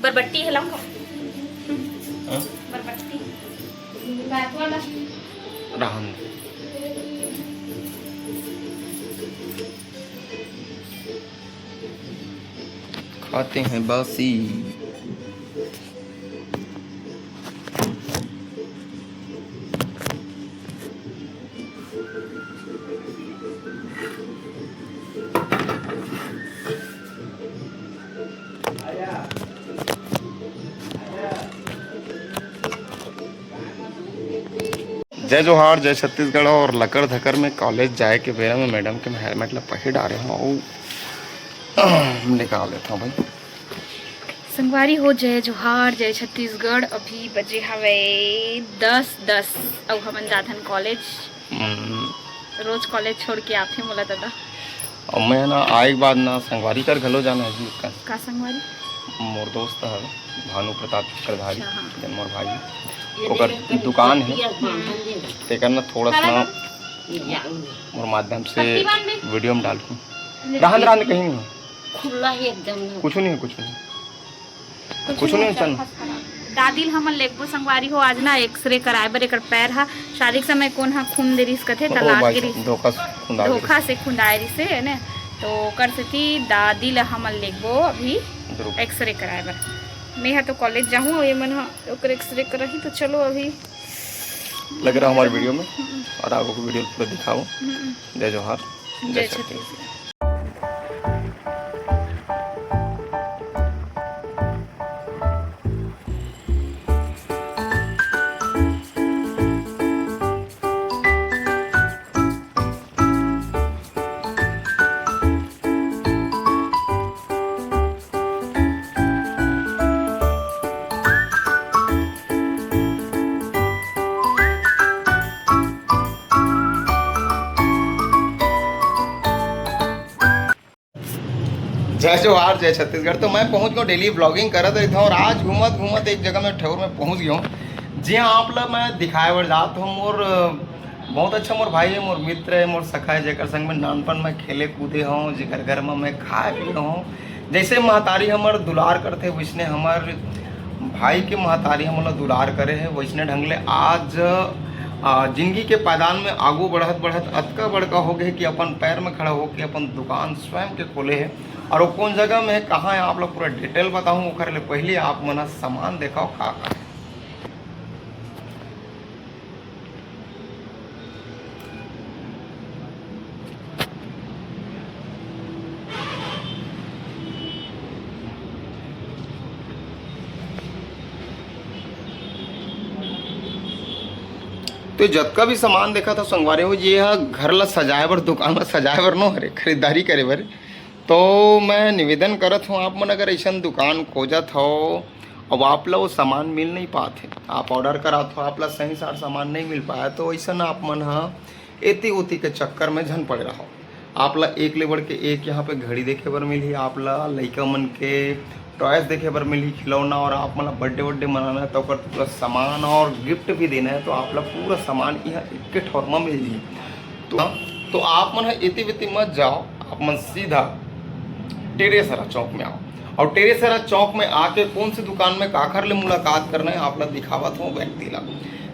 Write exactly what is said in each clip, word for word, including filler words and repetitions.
बरबट्टी है, लाऊं का? हाँ? बरबट्टी। रहन दे। खाते हैं बासी। जय जोहार, जय छत्तीसगढ़। और लकर धकर में कॉलेज जाए के बेरा में मैडम के हेलमेट ला पहिर डारे हूँ, अउ निकाल देता हूँ भाई। संगवारी हो, जय जोहार, जय छत्तीसगढ़। अभी बजे हवे दस दस, अउ हमन जाथन कॉलेज। हम्म। रोज कॉलेज छोड़ के आथे मोला दादा। अउ मैं ना आए के बाद ना संगवारी कर घलो जाना है जी। का? का संगवारी? मोर दोस्त है भानु प्रताप चक्रधारी, अच्छा, हाँ। जन मोर भाई, ओकर दुकान है, तेकर ना थोड़ा सा ना मोर माध्यम से वीडियो में डालूँ। राहन राहन कहीं नहीं हो। खुला ही एकदम ना। कुछ नहीं, कुछ नहीं। कुछ नहीं, चल। दादी ल हमन लेगबो संगवारी हो, आज ना एक्सरे कराए बर एकर पैर ह, शादी के समय कोन ह खून दे रिस कथे, त ओ लाग भाई गे रिस। धोखा से खुंदा गे धोखा रिस। से खुंदाए रिस हे, ने? तो ओकर सेती दादी ल हमन लेगबो अभी जरूर। एक्सरे कराए बर। मैं ह तो कॉलेज जाहूँ, ये मन ह ओकर एक्सरे कराही, तो चलो अभी लग रहा हमारे वीडियो में, हम्म। और आपको वीडियो पूरा दिखाओ। हम्म। जय जोहार, जय जय छत्तीसगढ़। छत्तीसगढ़। जय जोहार, जय छत्तीसगढ़। तो मैं पहुंच गया, डेली व्लॉगिंग करत रहता हूँ, और आज घूमत घूमत एक जगह में ठौर में पहुंच गया हूँ, जिहाँ आप ला मैं दिखाए बर जात हूँ। मोर बहुत अच्छा मोर भाई है, मोर मित्र है, मोर सखा है, जेकर संग में नानपन में खेले कूदे हूँ, जेकर घर में मैं खाए पिए हूँ। जैसे महतारी हमर दुलार करथे, वैसने हमर भाई के महतारी हमन ला दुलार करे है, वैसने ढंग ले आज, आ, जिंदगी के पायदान में आगू बढ़त बढ़त अतका बड़का हो गए कि अपन पैर में खड़ा होके अपन दुकान स्वयं के खोले है। और वो कौन जगह में है, कहाँ है, आप लोग पूरा डिटेल बताऊँ। ओकर ले पहले आप मन ह सामान देखाओ का का है। तो जतका भी सामान देखा था संगवारी हो, ये ह घर ला सजाए बर, दुकान ला सजाए बर नो हरे, खरीदारी करे बर। तो मैं निवेदन करत हूँ, आप मन अगर ऐसन दुकान खोजत हो, अब आप ला वो सामान मिल नहीं पात है, आप ऑर्डर करात हो, आप ला सही सार सामान नहीं मिल पाया, तो ऐसन आप मन ह एती ओती के चक्कर में झन पड़े रहो। आप ला एक ले बढ़ के एक यहाँ पे घड़ी देखे बर मिलही, आप ला लइका मन के टॉयज देखे बर मिलही, खिलौना, और आप मन ला बर्थडे वर्डे मनाना है तो ओकर पूरा सामान और गिफ्ट भी देना है, तो आप ला पूरा सामान यहाँ एक ठौर में मिल जाही। तो, तो आप मन ह एती वेती मत जाओ, आप मन सीधा टेरेसरा चौक में आओ। और टेरेसरा चौक में आके कौन सी दुकान में काखर ले मुलाकात करना है, आप ला दिखावत हूँ व्यक्ति ला,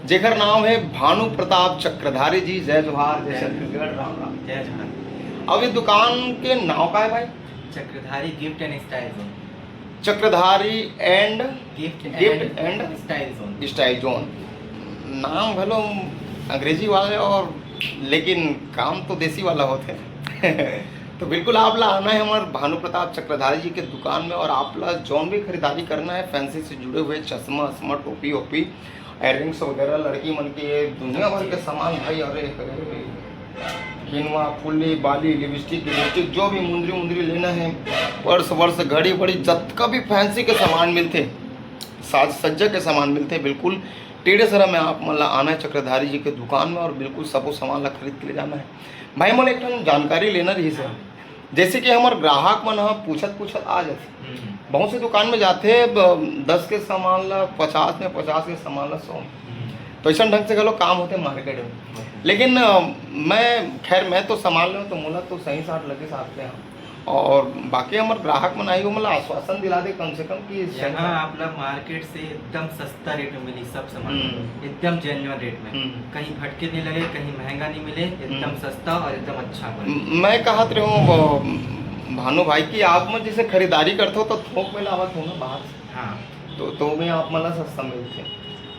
जेकर नाम है भानु प्रताप चक्रधारी जी। जय जोहार, जय जय छत्तीसगढ़, राम राम। जय जोहार। अब ये दुकान के नाम का है भाई? Chakradhari gift and style zone. Chakradhari and gift gift and and style zone. Style zone. नाम भलो अंग्रेजी वाले और लेकिन काम तो देसी वाला होते। तो बिल्कुल आप ला आना है हमारे भानु प्रताप चक्रधारी जी के दुकान में, और आप ला जौन भी खरीदारी करना है, फैंसी से जुड़े हुए चश्मा वश्मा, टोपी वोपी, इयररिंग्स वगैरह, लड़की मन के ये दुनिया भर के सामान भाई। अरे, अरे, किनवा, फुल्ली, बाली, लिपस्टिक, लिपस्टिक, जो भी मुंदरी उंदरी लेना है, पर्स वर्स, घड़ी बड़ी, जतका भी फैंसी के सामान मिलते, साज सज्जा के सामान मिलते, बिल्कुल टेढ़े सरा में आप मन ला आना है चक्रधारी जी के दुकान में और बिल्कुल सबो सामान ला खरीद के ले जाना है। भाई, मोला एक ठन जानकारी लेना रहिस है, जैसे कि हमर ग्राहक मन ह पूछत पूछत आ जाथे, हम्म। बहुत से दुकान में जाथे, ब-, दस के सामान ला पचास में, पचास के सामान ला सौ में। हम्म। तो ऐसन ढंग से घलो काम होथे मार्केट में। होथे। लेकिन, अ, मैं, खैर, मैं तो सामान लेहूँ तो मोला तो सही साठ लगे साठ ले, हाँ। और बाकी हमर ग्राहक मन आही, ओमन ला आश्वासन दिला दे कम से कम कि यहाँ आप ला मार्केट से एकदम सस्ता रेट में मिली सब सामान, हम्म। एकदम जेन्युइन रेट में। हम्म। कहीं भटके नहीं लगे, कहीं महंगा नहीं मिले, एकदम हम्म। सस्ता और एकदम अच्छा quality। मैं कहत रहूँ वो, भानु भाई, कि आप मन जैसे खरीदारी करते हो तो थोक में लावत हो ना बाहर से? हाँ। तो तो में आप मन ला सस्ता मिलते?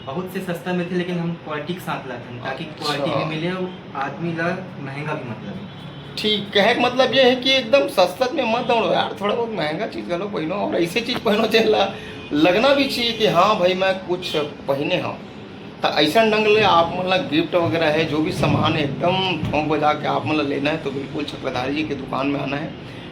बहुत से सस्ता मिलते, लेकिन हम क्वालिटी के साथ लाते हैं, ताकि अच्छा। क्वालिटी भी मिले और आदमी ला महंगा भी मत लगे। ठीक, कहे के मतलब ये है कि एकदम सस्ता में मत दौड़ो यार, थोड़ा बहुत महंगा चीज़ घलो पहनो, और ऐसे चीज़ पहनो जेन ला लगना भी चाहिए कि हाँ भाई, मैं कुछ पहने हूँ। तो ऐसा ढंग ले आप मन ला गिफ्ट वगैरह है, जो भी सामान है, एकदम थोक बजा के आप मन ला लेना है तो बिल्कुल चक्रधारी जी के दुकान में आना है।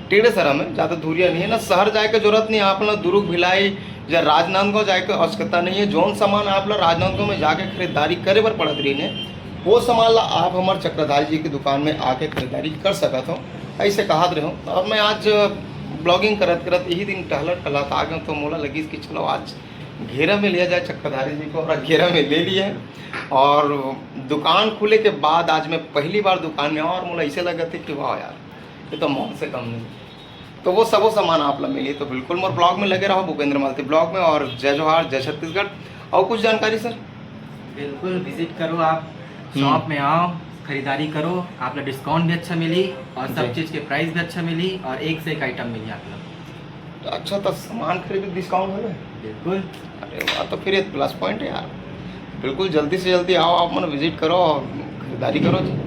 टेढ़े सरा में, ज़्यादा दूरिया नहीं है ना, शहर जाए के जरूरत नहीं है। आप मन ला दुर्ग, भिलाई या राजनांदगांव जाए के आवश्यकता नहीं है। जौन सामान आप ला राजनांदगांव में जाके खरीदारी करे बर पड़त रही ने, वो सामान ला आप हमारे चक्रधारी जी की दुकान में आके खरीदारी कर सकत हो। ऐसे कहत रहे हो। और मैं आज ब्लॉगिंग करत करत यही दिन टहलत टहलत आ गया, तो मोला लगिस कि चलो आज घेरा में लिया जाए चक्रधारी जी को, और घेरा में ले लिया है। और दुकान खुले के बाद आज मैं पहली बार दुकान में आया और मोला ऐसे लगत है कि वाह यार, ये तो मॉल से कम नहीं। तो वो सबो सामान आप ला मिली। तो बिल्कुल मोर ब्लॉग में लगे रहो, भूपेंद्र मालती ब्लॉग में। और जय जोहार, जय छत्तीसगढ़। और कुछ जानकारी सर? बिल्कुल, विजिट करो आप, हम्म। शॉप में आओ, खरीदारी करो, आप ला डिस्काउंट भी अच्छा मिली और सब जी। चीज़ के प्राइस भी अच्छा मिली और एक से एक आइटम मिली आप ला। अच्छा, तो सामान खरीदे डिस्काउंट है? बिल्कुल। अरे वाह, तो फिर ये प्लस पॉइंट है यार। बिल्कुल जल्दी से जल्दी आओ, आप मन विजिट करो और खरीदारी करो जी।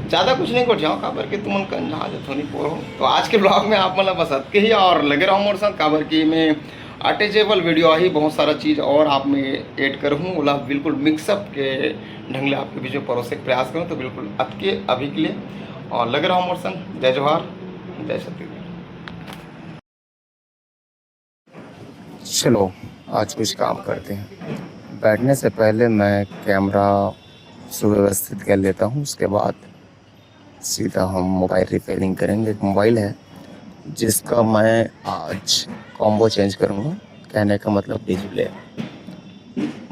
ज़्यादा कुछ नहीं गोठियाओ, काबर कि तुमन कंझा जथो नहीं पोरो। तो आज के ब्लॉग में आप मन ला बस अतके ही, और लगे रहो मोर साथ, काबर कि मैं अटैचेबल वीडियो आही, बहुत सारा चीज़ और आप में ऐड करूँ, ओला बिल्कुल मिक्सअप के ढंग ले आपके बीच में परोसे के प्रयास करूँ। तो बिल्कुल अतके अभी के लिए, और लगे रहो मोर संग। जय जोहार, जय छत्तीसगढ़। चलो, आज कुछ काम करते हैं। बैठने से पहले मैं कैमरा सुव्यवस्थित कर लेता हूँ, उसके बाद सीधा हम मोबाइल रिपेयरिंग करेंगे। एक मोबाइल है जिसका मैं आज कॉम्बो चेंज करूँगा, कहने का मतलब डिस्प्ले।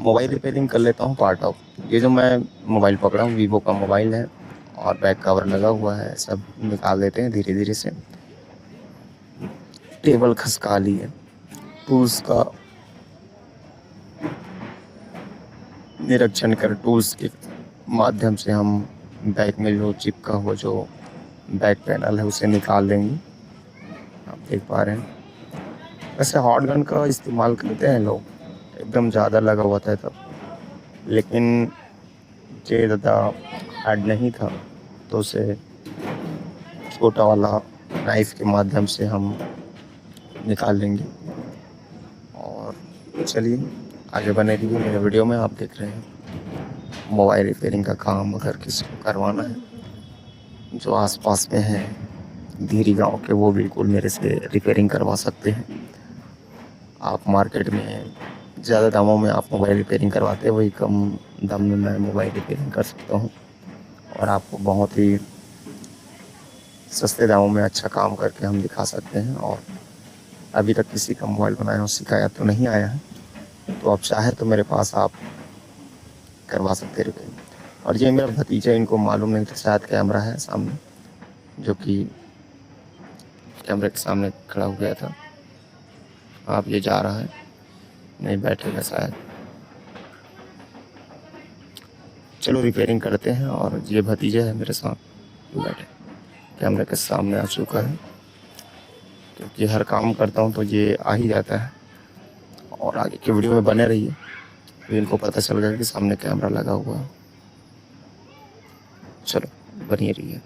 मोबाइल रिपेयरिंग कर लेता हूँ पार्ट ऑफ। ये जो मैं मोबाइल पकड़ा हूँ, वीवो का मोबाइल है और बैक कवर लगा हुआ है, सब निकाल देते हैं धीरे धीरे से। टेबल खसका लिए, टूल्स का निरीक्षण कर, टूल्स के माध्यम से हम बैक में जो चिपका हुआ जो बैक पैनल है उसे निकाल देंगे। आप देख पा रहे हैं, वैसे हॉट गन का इस्तेमाल करते हैं लोग, एकदम ज़्यादा लगा हुआ था तब, लेकिन ये ज़्यादा हार्ड नहीं था तो उसे छोटा वाला नाइफ के माध्यम से हम निकाल लेंगे। और चलिए, आगे बने रहिए मेरे वीडियो में। आप देख रहे हैं मोबाइल रिपेयरिंग का काम, अगर किसी को करवाना है जो आसपास में है धीरी गांव के, वो बिल्कुल मेरे से रिपेयरिंग करवा सकते हैं। आप मार्केट में ज़्यादा दामों में आप मोबाइल रिपेयरिंग करवाते हैं, वही कम दाम में मैं मोबाइल रिपेयरिंग कर सकता हूँ और आपको बहुत ही सस्ते दामों में अच्छा काम करके हम दिखा सकते हैं। और अभी तक किसी का मोबाइल बनाया हो शिकायत तो नहीं आया है, तो आप चाहे तो मेरे पास आप करवा सकते हैं रिपेयरिंग। और ये मेरा भतीजा, इनको मालूम नहीं था शायद कैमरा है सामने, जो कि कैमरे के सामने खड़ा हो गया था। अब ये जा रहा है, नहीं बैठेगा शायद। चलो रिपेयरिंग करते हैं। और ये भतीजा है मेरे साथ, बैठे कैमरे के सामने आ चुका है, क्योंकि हर काम करता हूँ तो ये आ ही जाता है। और आगे की वीडियो में बने रहिए, तो इनको पता चल गया कि सामने कैमरा लगा हुआ है। चलो बनिए रहिए।